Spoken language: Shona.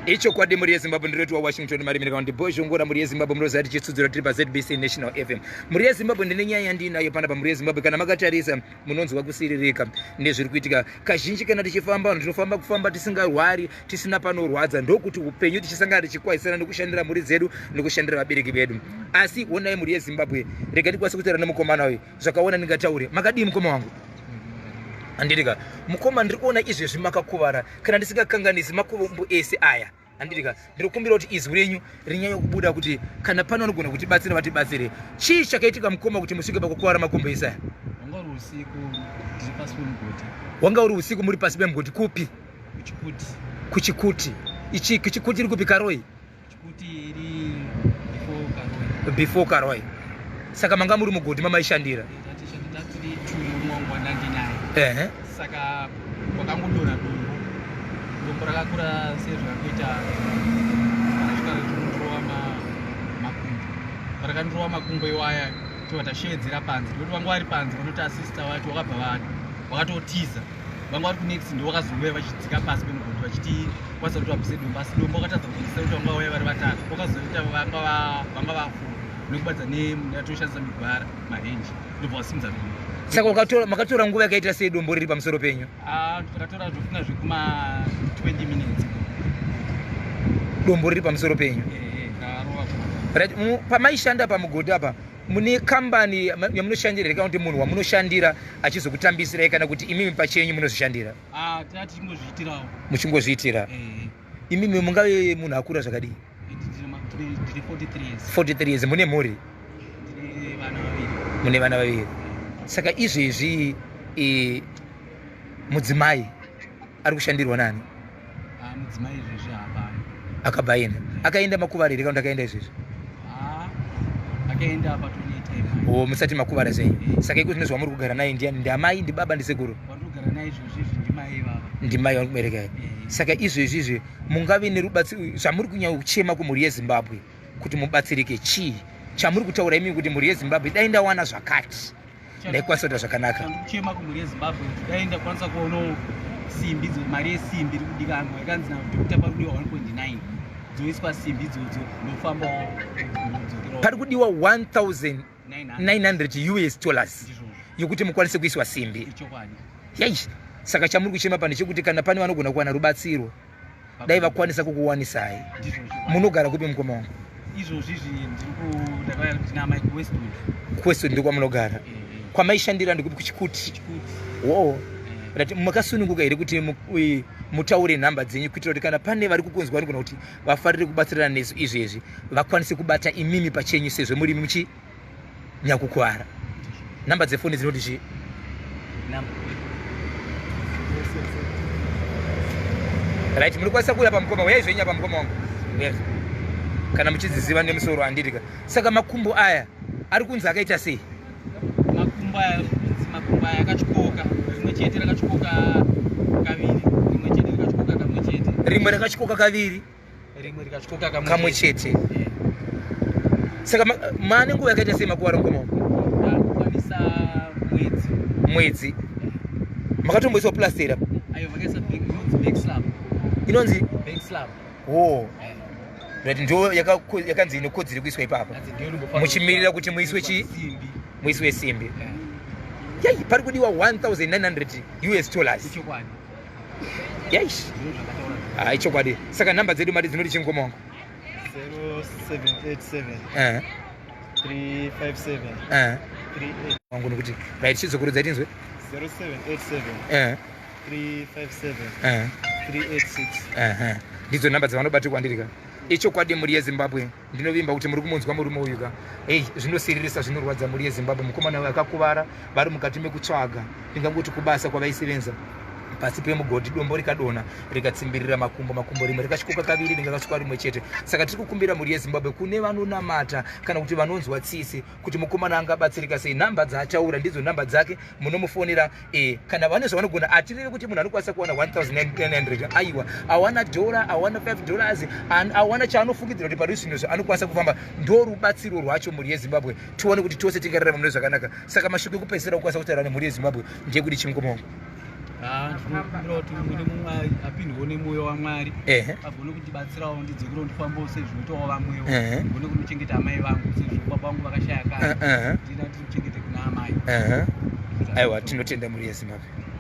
Ichokwadi mhuri yeZimbabwe, ndinoti waWashington Marimire kana kuti Bhozhongora. Mhuri yeZimbabwe, munoziva tichitsudzura tiri paZBC National FM. Mhuri yeZimbabwe, ndine nyaya yandinayo panapa. Mhuri yeZimbabwe, kana makatarisa munonzwa kusiririka nezviri kuitika. Kazhinji kana tichifamba, vanhu tinofamba kufamba tisingarwari, tisina panorwadza, ndokuti upenyu tichisangana tichikwaisana nekushandira mhuri dzedu nekushandira vabereki vedu. Asi honai mhuri yeZimbabwe, rega tikwanise kutaura nemukomana uyu zvakaona ndingataure. Makadii mukoma wangu? Handitika mukoma, ndiri kuona izvezvi makakuvara, kana ndisingakanganisi makumbo ese aya, handitika? Ndiri kukumbira kuti izwi renyu rinyanye kubuda, kuti kana pane vanogona kutibatsira vatibatsire. Chii chakaitika mukoma kuti musvike pakukuvara makumbo ese aya? Wanga uri usiku, ndiri pasi pemugodhi. Wanga uri usiku, muri pasi pemugodhi kupi? Kuchikuti. Kuchikuti. Ichi Kuchikuti iri kupi? Karoi? Chikuti iri before Karoi. Before Karoi. Saka manga muri mugodhi mamaishandira? Tatishanda tiri two nemumwe wangu ndinaye. Saka kwakangodonha dombo, dombo rakakura sezvakakuita, rakasvika richindirova makumbo. Parakandirova makumbo iwaya, tobva tashevedzera panze, nekuti vanga vari panze vanoti asista vacho vakabva vakatotiza. Vanga vari kunext ndo vakazouya vachidzika pasi pemugodhi vachiti kwanisa kuti vabvise dombo, asi dombo vakatadza kubvisa kuti vanga vauya vari vatatu. Kwakazoita vanga vafu nekubatidza netoshandisa migwara marenji, ndobva vasimudza dombo. Saka makatora nguva yakaita sei dombo riri pamusoro penyu? Ah, takatora zvofunga zvekuma 20 minutes. Dombo riri pamusoro penyu? Eh, rakarova. Right, pamaishanda pamugodhi apa, mune kambani yamunoshandira here, kana kuti munhu wamunoshandira achizokutambisirai, kana kuti imimi pachenyu munozvishandira? Ah, tina tichingozviitirawo. Muchingozviitira? Eh. Imimi mungave munhu akura zvakadii? Ndine 43 years. 43 years. Mune mhuri? Ndine vana vaviri. Mune vana vaviri. Saka izvezvi mudzimai ari kushandirwa nani? Ah, mudzimai izvezvi hapana. Akabva aenda? Akaenda makuvara here, kana kuti akaenda izvezvi? Ah, akaenda patone time. O, musati makuvara zvenyu. Saka iko zvino zvamuri kugara naye ndiani? Ndiamai, ndibaba, ndisekuru? Wandogara naye izvezvi izvi ndimai vava. Ndimai vari kuberekai? Eh. Saka izvezvi izvi mungave nerubatsiro, zvamuri kunyanya kuchema kumhuri yeZimbabwe kuti mubatsirike chii? Chamuri kutaura imimi kuti mhuri yeZimbabwe, dai ndawana zvakati, ndaikwanisa kuita zvakanaka? Chandikuchema kumhuri yeZimbabwe kuti dai ndakwanisa kuonawo simbi, mari yesimbi iri kudikanwa. Yakanzi nadoctor pari kudiwa 1.9, dzoiswa simbi idzodzo, ndofambawo, ndodzokerawo. Pari kudiwa 1900 US dollars Ndizvozvo. yokuti mukwanise kuiswa simbi? Ichokwadi. Yai, saka chamuri kuchema pane chekuti kana pane vanogona kuwana rubatsiro, dai vakwanisa kukuwanisai. Ndizvozvo. Munogara kupi mukoma wangu? Izvozvi izvi ndiri ndakauya ndina amai kuWestwood. KuWestwood ndokwamunogara? Eh, eh. Kwamaishandira ndikupi, kuChikuti? Chikuti. Wo. Eh. Right, makasununguka here kuti mutaure nhamba dzenyu, kuitira kuti kana pane vari kukunzwa vanogona kuti vafarire kubatsirana nesu izvezvi, vakwanise kubata imimi pachenyu, sezvo muri muchi nyakukuvara? Nhamba dzefoni dzinoti chii? Right, munokwanisa kuuya pamukoma. Uyai zvenyu apa mukoma wangu. Uyai kana muchidziziva nemusoro, handitika? Saka makumbo aya ari kunzi akaita sei? Makumbo aya kunzi makumbo aya akatyoka, rimwe chete rakatyoka kaviri, rimwe chete rikatyoka kamwe chete. Rimwe rakatyoka kaviri? Rimwe rikatyoka kamwe chete. Eh. Saka maane nguva yakaita sei makuvara, mukoma wangu? Ndakukwanisa mwedzi. Mwedzi. Makatomboiswa plaster apa? Ayo, vakaisa inonzi back slab. Inonzi? Back slab. Oh. Right, ndo yakanzi inokodzere kuiswa ipapo Hanzi ndiyo inofanira muchimirira kuti muiswe chi simbi. Muiswe simbi. Eh, yai, pari kudiwa 1900 US dollars. Ichokwadi. Yaish. Ndizvo zvakataura. Ah, ichokwadi. Saka nhamba dzedu mari dzinoti chingoma wangu? 0787 357 38. Wangu nokuti, right, chizokurudza tinzwe. 0787 357 386. Ehe. Ndidzo nhamba dzavanobatirwa, ndirika? Ichokwadi mhuri yeZimbabwe, ndinovimba kuti muri kumunzwa murume uyu ka. Ei, zvinosiririsa, zvinorwadza mhuri yeZimbabwe. Mukomana uyu akakuvara vari mukati mekutsvaga, ndingangoti kubasa kwavaisevenza pasi pemugodhi, dombo rikadonha rikatsimbirira makumbo. Makumbo rimwe rikatyoka kaviri, rimwe rakatyoka rimwe chete. Saka tiri kukumbira mhuri yeZimbabwe, kune vanonamata kana kuti vanonzwa tsitsi, kuti mukomana angabatsirika sei. Nhamba dzaataura ndidzo nhamba dzake, munomufonera. Kana vane zvavanogona. Hatireve kuti munhu anokwanisa kuwana 1900, aiwa. Awana dhora, awana $5, awana chaanofungidzira kuti pari zvinhu anokwanisa kufamba, ndo rubatsiro rwacho mhuri yeZimbabwe. Tione kuti tose tingararama mune zvakanaka. Saka mashoko ekupedzisira kukwanisa kutaura nemhuri yeZimbabwe ndeyekuti chimukoma wangu? Ndinokumbira kuti mumwe nemumwe apindwewo nemwoyo waMwari, agone kundibatsirawo, ndidzokerewo, ndifambewo sezvinoitawo vamwewo, ndigone kunochengeta amai vangu sezvo baba vangu vakashaya kare. Ndina ndinochengete kuna amai. Aiwa, tinotenda mhuri yeZimbabwe.